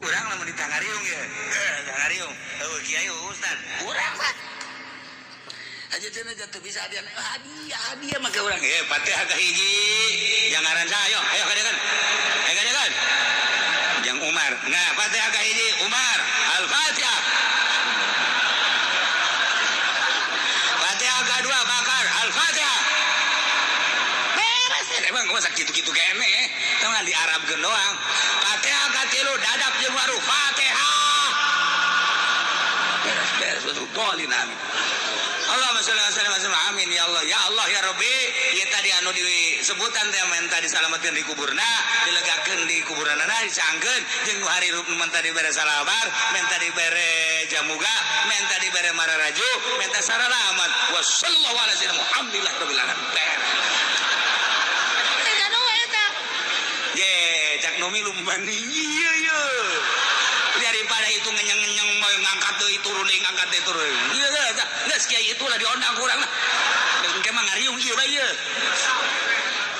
Urang lamun ditangariung ya. Tangariung. Eueuh kiai ustad. Urang mah. Aja cenah teu bisa hadiah. Hadiah hadiah mah ke urang. Fatihah ka hiji. Yang ngaran saha ayo, ayo kadekan. Ayo kadekan. Yang Umar. Nah, Fatihah ka hiji Umar. Al-Fatihah. Fatihah ka dua Bakar. Al-Fatihah. Beres emang masa kitu-kitu kene. Tong di Arabkeun doang. Fatihah ka tilu dadap jeung waru. Fatihah. Beres beres betul dolin amin. Allahumma sholli wa sallim wa amin ya Allah ya Allah ya Rabbi. Ieu tadi anu disebutan teh menta disalametkeun di kuburna, dilegakeun di kuburanana, dicangkeun jeung nu harirup nu menta dibere salabar, menta dibere jamuga, menta dibere mararaju, menta saralamat. Wa sallallahu ala sayyidina Muhammadin rabbil alamin. Eta ye cak nu milu mani ieu ye. Daripada itu ngenyeng-ngenyeng mau ngangkat deui turun deui ngangkat deui turun. Ieu teh geus kiai itulah diondang kurang lah. Engke mah ngariung ieu bae ieu.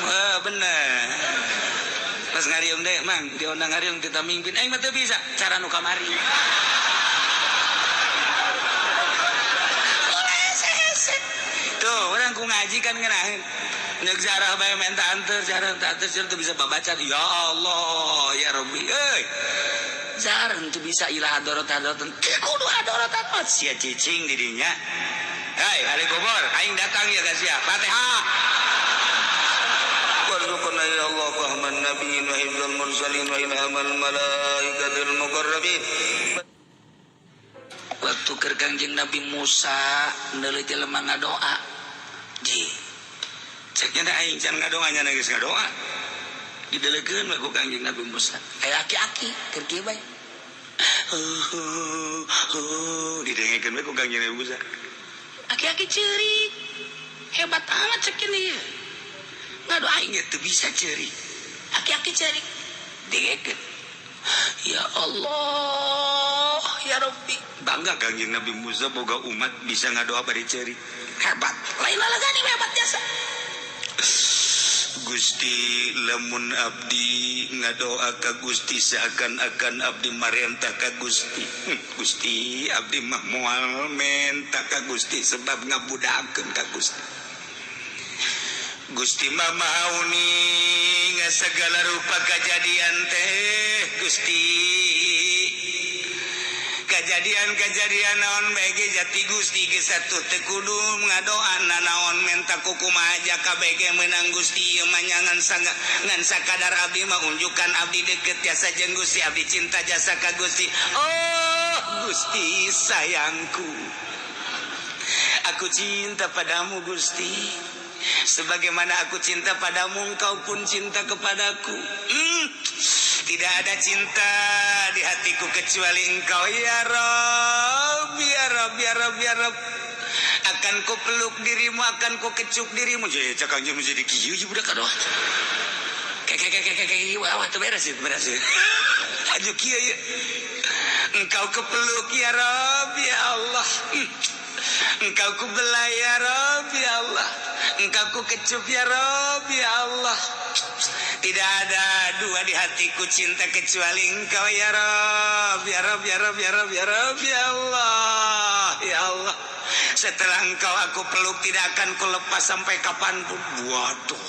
Wah bener. Pas ngariung deh mang diondang ngariung kita mimpin aing mah teu bisa cara nu kamari. Tuh urang ku ngaji kan ngeunaheun. Nek jarah bae menta anteur jarah anteur teu bisa babaca ya Allah ya Rabbi euy. Jarang tuh bisa ilah hadorot hadorotan kudu hadorotan sia cicing di dinya. Hai ahli kubur aing datang ya guys ya. Fatihah. Warzuqna ya Allah fahman nabiyyin wa hifdzal mursalin wa ilhamal malaikatil muqarrabin. Waktu keur Kangjeng Nabi Musa neuleuh jelema ngadoa. Ji. Ceknya teh aing can ngadoa nya geus ngadoa. Didelekeun we ku Kangjeng Nabi Musa. Aya aki-aki keur kieu bae. Didengekeun we ku Kangjeng Nabi Musa. Aki-aki ceurik. Hebat amat cek ini ieu. Ngadoa aing ge teu bisa ceurik. Aki-aki ceurik. Dengekeun. Ya Allah, ya Rabbi. Bangga Kangjeng Nabi Musa boga umat bisa ngadoa bari ceurik. Hebat. Lain lalagani hebat jasa. Gusti lamun abdi ngadoa ka Gusti seakan-akan abdi marentah ka Gusti. Gusti abdi mah moal menta ka Gusti sebab ngabudakeun ka Gusti. Gusti mah maha uning segala rupa kajadian teh Gusti. Kajadian-kajadian naon bae ge jati Gusti geus satuh teu kudu ngadoa nanaon menta kukumaha aja kabeh ge meunang Gusti ieu mah ngan ngan sakadar abdi mah unjukan abdi deukeut jasa jeung Gusti abdi cinta jasa ka Gusti. Oh Gusti sayangku, aku cinta padamu Gusti. Sebagaimana aku cinta padamu, engkau pun cinta kepadaku. Tidak ada cinta di hatiku kecuali engkau ya Rob, ya Rob, ya Rob, ya Rob. Akan ku peluk dirimu, akan ku kecup dirimu. Jadi cak anjing menjadi kieu ieu budak aduh. Kayak wah teu beres ieu, beres ieu. Aduh kieu ieu. Engkau kepeluk ya Rob, ya Allah. Engkau ku belai ya Rob, ya Allah. Engkau ku kecup ya Rob, ya Allah. Tidak ada dua di hatiku cinta kecuali engkau ya Rob, ya Rob, ya Rob, ya Rob, ya Rob, ya Allah, ya Allah. Setelah engkau aku peluk tidak akan ku lepas sampai kapanpun. Waduh.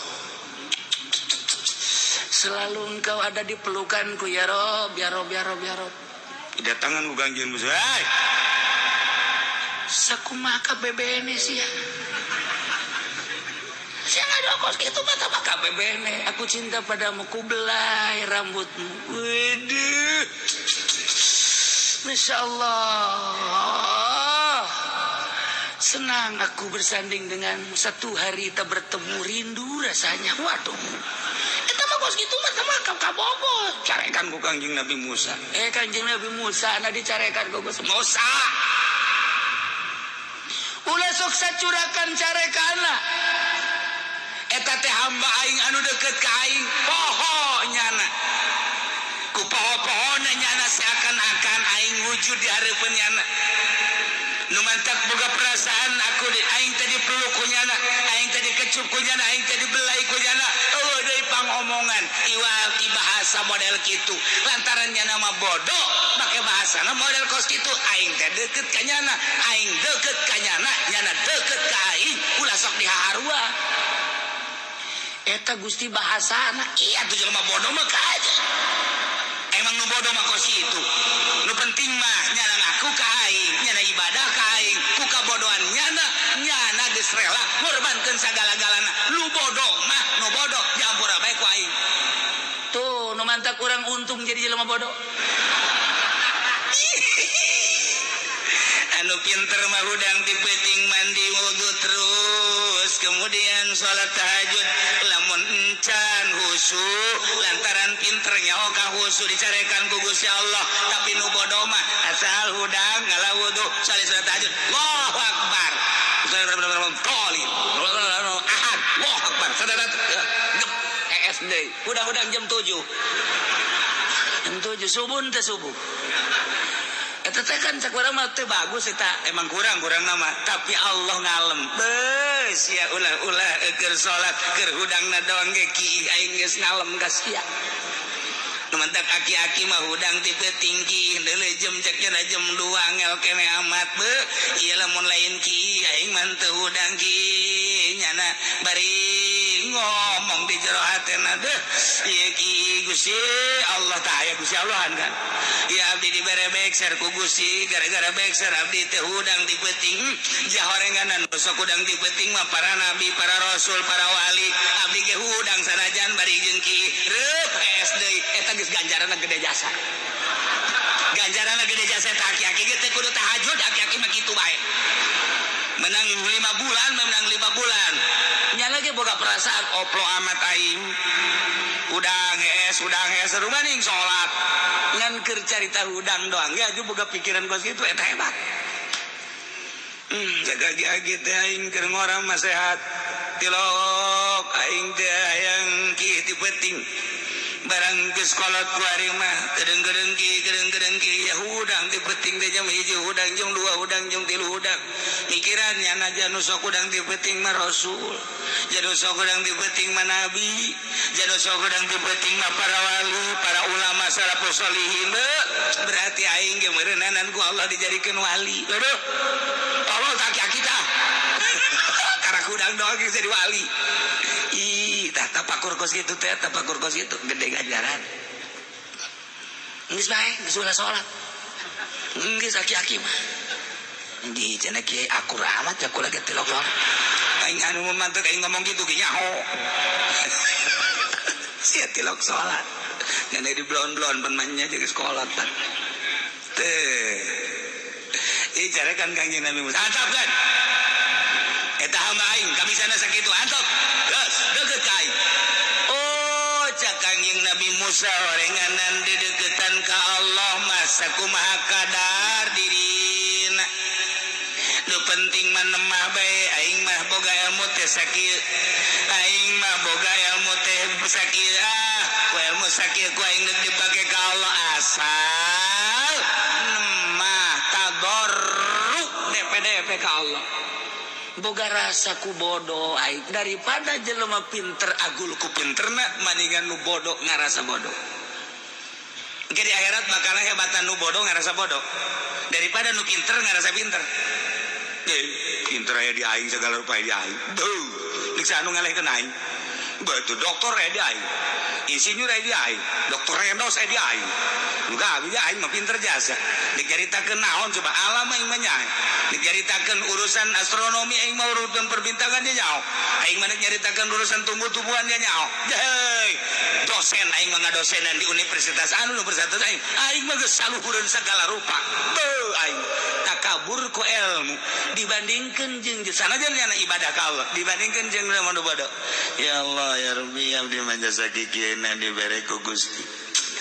Selalu engkau ada di pelukanku ya Rob, ya Rob, ya Rob, ya Rob. Kedatangan ku Kangjeng Musa. Hai. Sakumaha KBBN sih ya. Saya nggak kos gitu mata maka KBBN. Aku cinta padamu, ku belai rambutmu. Waduh. Masya Allah. Senang aku bersanding denganmu. Satu hari kita bertemu rindu rasanya. Waduh. Eta mah kos gitu mata maka kabogo. Carekan ku Kangjeng Nabi Musa. Kangjeng Nabi Musa na dicarekan ku Musa. Ulah sok sacurakan carekana. Eta teh hamba aing anu deket ka aing poho nyana. Ku poho-pohona nyana seakan-akan aing wujud di hareupeun nyana. Nu mantak boga perasaan aku di aing tadi peluk ku nyana, aing tadi kecup ku nyana, aing tadi belai ku nyana. Eueuh deui pangomongan iwal ti bahasa model kitu lantaran nyana mah bodoh make bahasana model kos kitu. Aing teh deket ka nyana, aing deket ka nyana, nyana deket ka aing, ulah sok dihaharua. Eta Gusti bahasana iya tuh jelema bodoh mah aja. Emang nu bodoh mah kos kitu. Nu penting mah nyana ngaku ka aing, nyana ibadah ka aing, ku kabodohan nyana, nyana geus rela ngorbankeun sagala-galana. Lu bodoh mah nu bodoh jampura bae ku aing. Tuh nu mantak urang untung jadi jelema bodoh. Anu pinter mah hudang ti peuting mandi wudu terus kemudian salat tahajud lamun encan husu lantaran pinternya oh ka husu dicarekan ku Gusti Allah. Tapi nu bodoh mah asal hudang ngala wudu salat tahajud Allahu akbar ahad Allahu akbar sadarat SD hudang-hudang jam 7 jam 7 subuh teh subuh. Eta teh kan cak urang mah teu bagus eta emang kurang-kurang nama tapi Allah ngalem beus ya ulah-ulah keur salat keur hudangna doang ge kiih aing geus ngalem ka sia. Nu mantak aki-aki mah hudang ti peuting kiih deuleu jam cek nya jam 2 angel kene amat beuh ieu lamun lain kiih aing mah teu hudang kiih nyana bari ngomong di jero hatena deuh ieu kiih Gusti Allah tah aya Gusti Allahan kan. Ya abdi dibere bekser ku Gusti gara-gara bekser abdi teh hudang ti peuting jahorenganan nu sok hudang ti peuting mah para nabi, para rasul, para wali. Abdi ge hudang sanajan bari jeung kiih reup hees deui eta geus ganjaranna gede jasa. Ganjaranna gede jasa eta aki-aki ge teh kudu tahajud aki-aki mah kitu bae. Menang 5 bulan, menang 5 bulan. Nya lagi boga perasaan oplo amat aing. Hudang hees rumaning salat. Ngan keur carita hudang doang ge aju boga pikiran kos kitu eta hebat. Jaga agi teh aing keur ngora mah sehat. Tilok aing teh hayang kieu ti peuting. Barang geus kolot ku ari mah kedeng-kedeng ki ya hudang ti peuting teh jam 1 hudang jam 2 hudang jam 3 hudang. Mikiran nyana nu sok hudang ti peuting mah rasul, janu sok hudang ti peuting mah nabi, janu sok hudang ti peuting mah para wali, para ulama salafus sholihin. Berarti aing ge meureunanan ku Allah dijadikeun wali. Aduh. Tolol tak aki tah. Karena hudang doang geus jadi wali. Ih, tah tapakur kos kitu teh, tapakur kos kitu gede ganjaran. Geus bae, geus ulah salat. Geus aki-aki mah. Di cenah kiai akur amat ya kula ge tilok salat. Aing anu mun mantuk aing ngomong kitu ge nyaho. Sia tilok salat. Ngan di blon-blon pan mah nya jeung sekolah pan. Teh. Ih carekan Kangjeng Nabi Musa. Antap kan? Eta hamba aing kami sana sakitu antap. Geus deukeut ka aing. Oh, cak Kangjeng Nabi Musa orenganan dideukeutan ka Allah mah sakumaha kadar dirina. Nu penting mah nemah bae aing mah boga ilmu teh sakieu. Aing mah boga ilmu teh sakieu ah, ku ilmu sakieu ku aing deuk dipake ka Allah asal nemah tadarru DPDP ka Allah. Boga rasa ku bodoh aing daripada jelema pinter agul ku pinterna maningan nu bodoh ngarasa bodoh. Jadi akhirat bakal hebatan nu bodoh ngarasa bodoh daripada nu pinter ngarasa pinter. Pinter aya di aing segala rupa di aing. Duh, deuk anu ngalehkeun aing. Beuh doktor aya di aing. Insinyur aya di aing, doktor Rendos aya di aing. Nu gawe di aing mah pinter jasa. Deuk nyaritakeun naon coba alam aing mah nyaho. Deuk nyaritakeun urusan astronomi aing mah urusan perbintangan dia nyaho. Aing mah deuk nyaritakeun urusan tumbuh-tumbuhan dia nyaho. Heuy, dosen aing mah ngadosenan di universitas anu universitas aing. Aing mah geus saluhureun sagala rupa. Beuh aing takabur ku ilmu dibandingkeun jeung sanajan nyana ibadah ka Allah dibandingkeun jeung nu bodoh. Ya Allah ya Rabbi abdi mah jasa kikieuna dibere ku Gusti.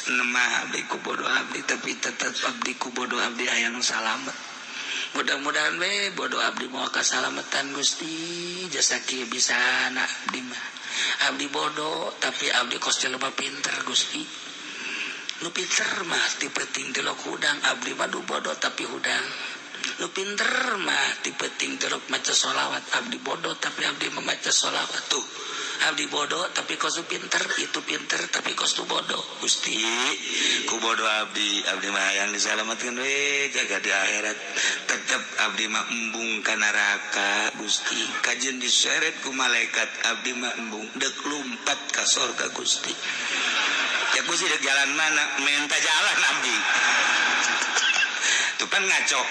Nemah abdi ku bodoh abdi tapi tetep abdi ku bodoh abdi hayang salamet. Mudah-mudahan we bodoh abdi moal kasalametan Gusti jasa kieu bisa na abdi mah. Abdi bodoh tapi abdi kos jelema pinter Gusti. Nu pinter mah ti peuting tilok hudang abdi mah du bodoh tapi hudang. Nu pinter mah ti peuting tilok maca sholawat abdi bodoh tapi abdi memaca sholawat tuh. Abdi bodoh tapi kos pinter, itu pinter tapi kos tu bodoh. Gusti, ku bodoh abdi, abdi mah hayang disalamatkeun we jaga di akhirat. Tetep abdi mah embung ka neraka Gusti. Kajeun diseret ku malaikat abdi mah embung deuk lumpat ka sorga Gusti. Ya Gusti dek jalan mana? Minta jalan abdi. Tuh kan ngaco.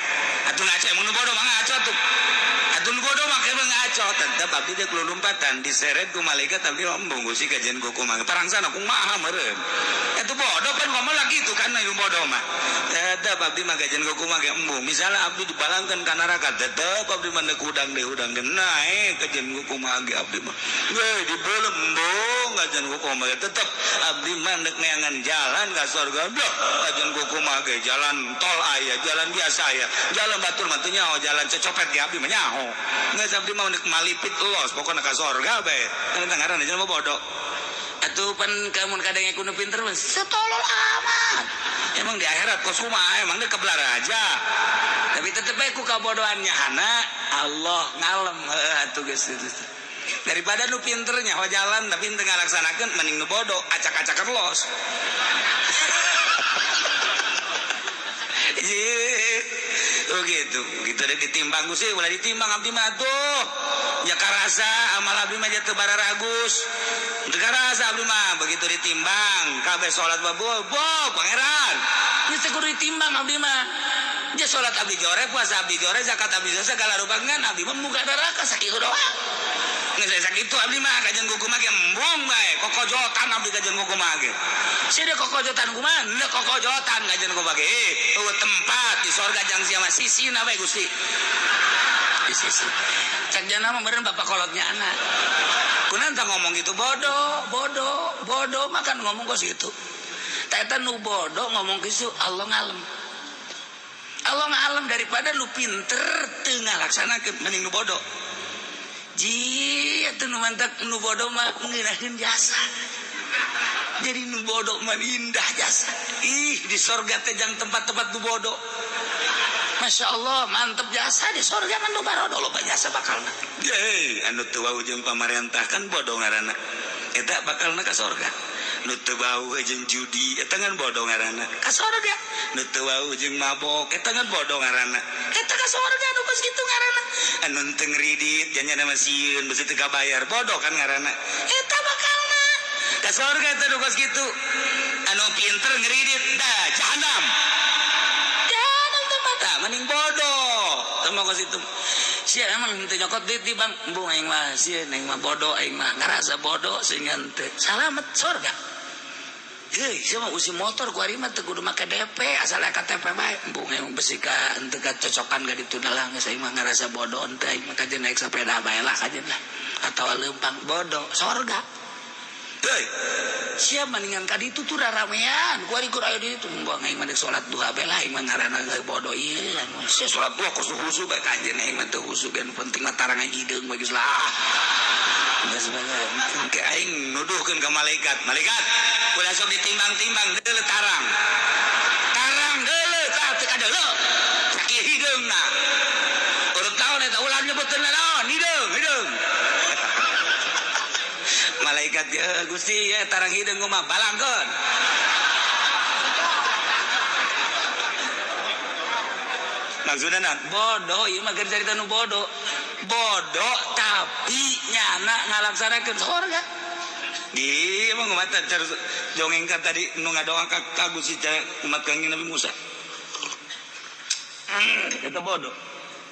Atuh ngaco emang nu bodoh mah ngaco tuh. Atuh nu bodoh mah emang ngaco. Tetep abdi dek lompatan diseret ku malaikat abdi embung Gusti kajian ku kumaha. Parangsana kumaha meureun. Atuh bodoh kan ngomong lagi itu kan nu bodoh mah. Tetep abdi mah kajian ku kumaha ge embung. Misalnya abdi dibalangkeun ka neraka tetep abdi mah deuk hudang deui hudang deui naik kajian ku kumaha ge abdi mah. Weh dibeuleum embung kajian ku kumaha tetep abdi mah deuk neangan jalan ka surga. Duh kajian ku kumaha ge jalan tol aya, jalan biasa ya, jalan batur mah teu nyaho, jalan cecopet ge abdi mah nyaho. Geus abdi mah deuk malipit los pokona ka sorga bae. Kan ngaranna jelema bodoh. Atuh pan kamun kadang kudu pinter mah setolol amat. Emang di akhirat kos kumaha emang deuk kebelar aja. Tapi tetep bae ku kabodohannya hana Allah ngalem heuh atuh geus itu. Daripada nu pinter nyaho jalan tapi teu ngalaksanakeun mending nu bodoh acak-acakan los. Oh gitu, gitu deh ditimbang Gusti, ulah ditimbang abdi mah tuh. Ya karasa amal abdi mah teu bararagus. Teu karasa abdi mah begitu ditimbang, kabeh salat babul, bo pangeran. Geus teu kudu ditimbang abdi mah. Ja salat abdi jore, puasa abdi jore, zakat abdi jore, segala rupa ngan abdi mah muka neraka sakitu doang. Geus sakitu abdi mah kajeun kumaha ge embung bae, kokojotan abdi kajeun kumaha ge. Sia kokojotan kumaha? Henteu kokojotan kajeun kumaha ge. Eueuh tempat di sorga jang sia mah sisina bae Gusti. Di sisi. Cak jana mah meureun bapak kolotnya anak. Kunaon tah ngomong gitu bodoh, bodoh, bodoh makan ngomong kos gitu. Tah eta nu bodoh ngomong kitu Allah ngalem. Allah ngalem daripada nu pinter teu ngalaksanakeun mending nu bodoh. Ji atuh nu mantak nu bodoh mah ngeunaheun jasa. Jadi nu bodoh mah indah jasa. Ih di sorga teh jang tempat-tempat nu bodoh. Masya Allah mantep jasa di sorga mah nu barodo loba jasa bakalna. Hei anu teu wau jeung pamarentah kan bodoh ngaranna. Eta bakalna ka sorga. Nu teu wau jeung judi eta kan bodoh ngaranna. Ka sorga. Nu teu wau jeung mabok eta kan bodoh ngaranna. Eta ka sorga nu kos kitu ngaranna. Anu teu ngridit janyana mah sieun beusi teu kabayar bodoh kan ngaranna. Eta bakalna ka sorga eta nu kos kitu. Anu pinter ngridit dah jahanam. Jahanam teh mata mending bodoh. Teu mah kos kitu. Sia emang teu nyokot duit di bang, embung aing mah sieun aing mah bodoh aing mah ngarasa bodoh sehingga teu salamet sorga. Heuy, sia mah usi motor ku ari mah teu kudu make DP asal KTP bae. Embung aing besi ka henteu kacocokan ka ditu lah geus aing mah ngarasa bodoh henteu aing mah kajeun naik sepeda bae lah kajeun lah. Atawa leumpang bodoh sorga. Heuy, sia mendingan ka ditu tuh raramean. Ku ari kur aya di ditu embung aing mah deuk salat duha bae lah aing mah ngaranna bodoh ieu. Sia salat duha kos khusyuk bae kajeun aing mah teu khusyuk nu penting mah tarang hideung bae geus lah. Geus bae ke aing nuduhkeun ka malaikat. Malaikat, ulah sok ditimbang-timbang deuleu tarang. Tarang deuleu tah teu kadeuleu. Sakieu hideungna. Urut naon eta ulah nyebutkeun naon hideung, hideung. Malaikat ya Gusti ya tarang hideung mah balangkeun. Maksudna naon? Bodoh ieu mah keur carita nu bodoh. Bodoh tapi nyana ngalaksanakeun sorga. Di emang mata cer jongeng ka tadi nu ngadoa ka Gusti umat Kangjeng Nabi Musa. Eta bodoh.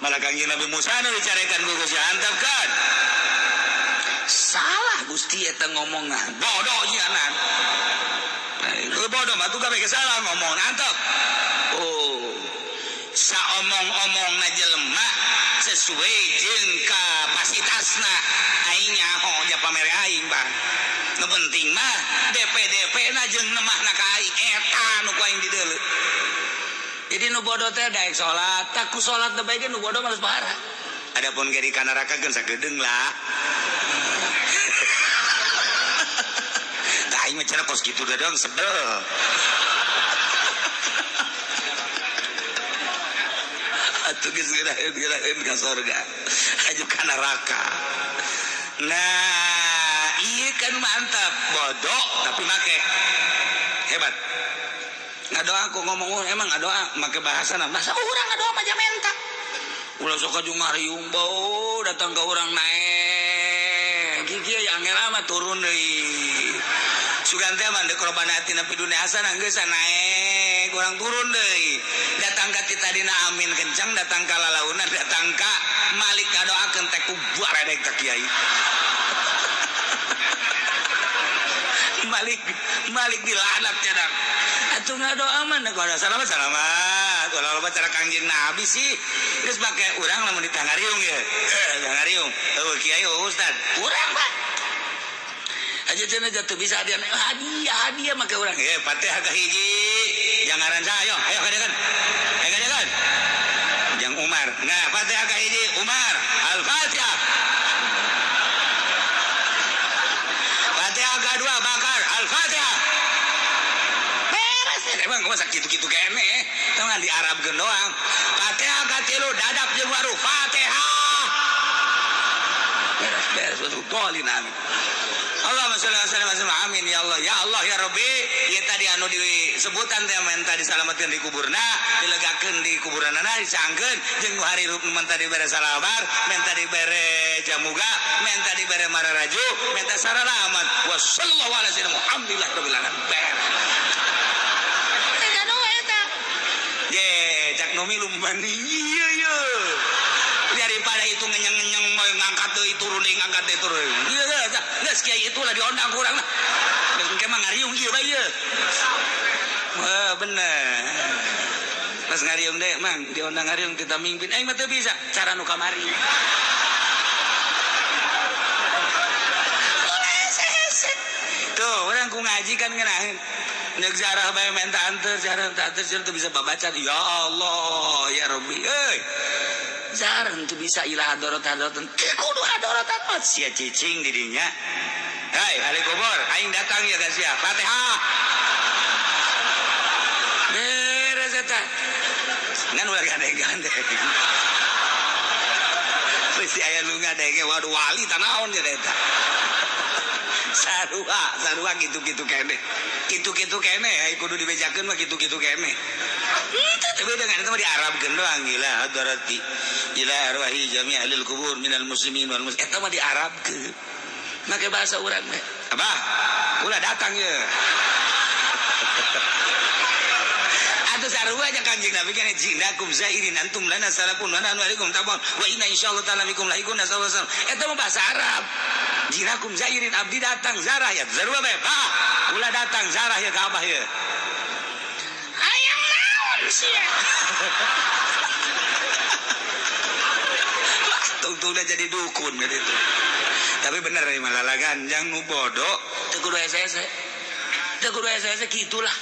Malah Kangjeng Nabi Musa nu dicarekan ku Gusti antepkeun. Salah Gusti eta ngomongna. Bodoh nyana. Nah, bodoh mah tuh kabeh salah ngomong antep. Oh. Saomong-omongna jelema sesuai jeung kapasitasna aing nyaho ja pamere aing bang. Nu penting mah DP-DP na jeung nemahna ka aing eta nu ku aing dideuleu. Jadi nu bodoh teh daek salat, tak ku salat teh bae ge nu bodoh mah geus bahara. Adapun ge di ka neraka geun sagedeung lah. Tah aing mah cenah kos kitu doang sebel. Atuh geus geuraheun ka sorga aju ka neraka. Nah, Iya kan mantap, bodoh tapi make hebat. Ngadoa aku ngomong emang ngadoa make bahasa bahasa urang ngadoa mah menta. Ulah sok aju ngariung bau datang ke urang naek. Kieu angel amat turun deui. Sugan teh mah deuk robana atina fid dunya hasanah geus naek urang turun deui. Datang ka ti tadina amin kencang, datang ka lalauna, datang ka malik ngadoakeun teh ku baredeg ka kiai. Malik Malik dilaknat cadang. Atuh ngadoa mah kada salamat salamat. Ulah loba cara Kangjeng Nabi sih. Geus make urang lamun ditangariung ye. Tangariung. Eueuh kiai eueuh ustad. Urang Pak. Aja cenah jatuh bisa hadiah hadiah hadiah make urang. Ye Fatihah ka hiji. Jang ngaran saha ayo ayo kadekan. Ayo kadekan. Jang Umar. Nah, Fatihah ka hiji Umar. Al-Fatihah. Fatihah kedua Bakar. Al-Fatihah. Beres emang masa kitu-kitu kene tong di Arabkeun doang. Fatihah katilu dadap jeung waru Fatihah. Beres beres betul dolin amin. Allahumma sholli wa sallim wa amin ya Allah ya Allah ya Rabbi. Ieu tadi anu disebutan teh menta disalametkeun di kuburna, dilegakeun di kuburanana, disangkeun jeung nu hari menta dibere salabar, menta dibere jamuga, menta dibere mararaju, menta saralamat. Wa sallallahu ala sayyidina Muhammadin rabbil alamin. Eta ye cak nu milu mani ieu ye. Daripada itu ngenyang-ngenyang mau ngangkat deui turun deui ngangkat deui turun. Ieu geus kiai itu lah diondang kurang lah. Geus engke mah ngariung ieu bae ieu. Wah bener. Pas ngariung deui mang diondang ngariung kita mimpin aing mah teu bisa cara nu kamari. Tuh urang ku ngaji kan ngeunaheun. Nek zarah bae menta anteur, zarah menta anteur teu bisa babaca. Ya Allah ya Rabbi euy. Jarang tuh bisa ilah hadorot hadorotan kudu hadorotan mah sia cicing didinya. Hai ahli kubur aing datang ya guys ya Fatihah beres eta ngan ulah gandeng-gandeng pasti aya nu ngadenge waduh wali tanaon nya eta sarua sarua kitu-kitu kene kitu-kitu kene ai kudu dibejakeun mah kitu-kitu kene. Tapi dengan itu mah diarabkeun doang gila hadarati ila arwahi jami' ahlil kubur minal muslimin wal muslimat eta mah diarabkeun make bahasa urang we. Abah ulah datang ye. Atuh sarua aja Kanjeng Nabi kan jinakum zairin antum lana salakun wa nahnu alaikum tabun wa inna insyaallah ta'ala bikum lahikun sallallahu alaihi wasallam. Eta mah bahasa Arab. Jinakum zairin abdi datang zarah ya sarua bae. Bah ulah datang zarah ya ka abah ye. Hayang naon sia. Tungtung udah jadi dukun gitu. Tapi bener nih malah lagan jang nu bodoh teu kudu hese-hese. Teu kudu hese-hese kitulah.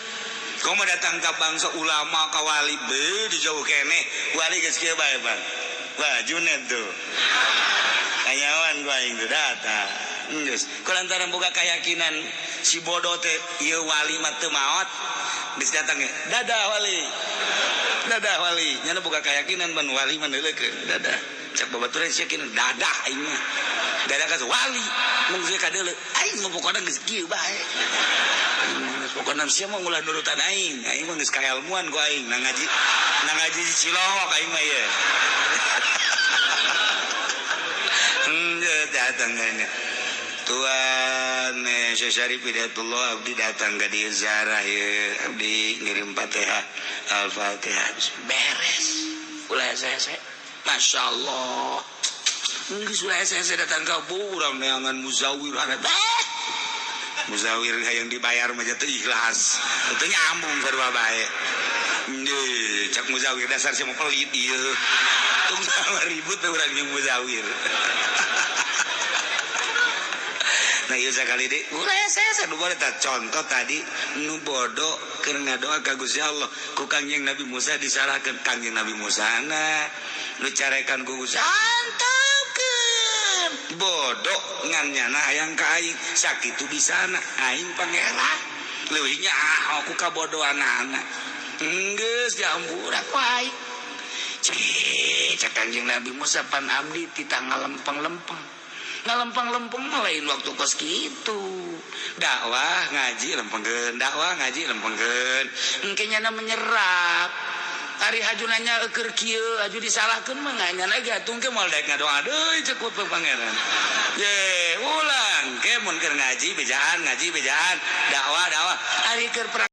Kau mau datang ke bangsa ulama ka wali be di jauh kene wali geus kieu bae bang. Wah Junet tuh. Kanyawan gua aing teu datang. Geus kulantaran boga keyakinan si bodoh teh ieu wali mah teu maot geus datang ge. Dadah wali. Dadah wali. Nyana boga keyakinan ban wali mah neuleukeun. Dadah. Cak babaturan sia kina dadah aing mah. Dadah ka wali mun geus kadeuleu aing mah pokona geus kieu bae. Pokona sia mah ulah nurutan aing. Aing mah geus kaelmuan ku aing na ngaji di Cilongok aing mah ye. Datang kayaknya. Tuan Syekh Syarif Hidayatullah abdi datang ke dieu zarah ye abdi ngirim Fatihah Al-Fatihah beres. Ulah hese-hese. Masya Allah. Geus ulah hese-hese datang ka urang neangan muzawir muzawir hayang dibayar mah teu ikhlas. Teu nyambung sarua bae. Deui cak muzawir dasar sia mah pelit ieu. Tong sama ribut urang jeung muzawir. Nah ieu sakali deui ulah hese-hese nu boleh tah contoh tadi nu bodoh keur ngadoa ka Gusti Allah ku Kangjeng Nabi Musa disalahkeun Kangjeng Nabi Musa na nu carekan ku Gusti antepkeun bodoh ngan nyana hayang ka aing sakitu bisana aing pangeran leuwihnya ah aku kabodohanana geus diampura ku aing cek Kangjeng Nabi Musa pan abdi ti tanggal lempeng-lempeng Ngalempeng-lempeng mah lain waktu kos kitu. Dakwah ngaji lempengkeun, dakwah ngaji lempengkeun. Engke nyana menyerap. Ari haju nanya keur kieu, haju disalahkeun mah nyana ge atuh ke moal daek ngadoa deui cek ku Pangeran. Ye, ulang ke mun keur ngaji bejaan, dakwah dakwah. Ari keur.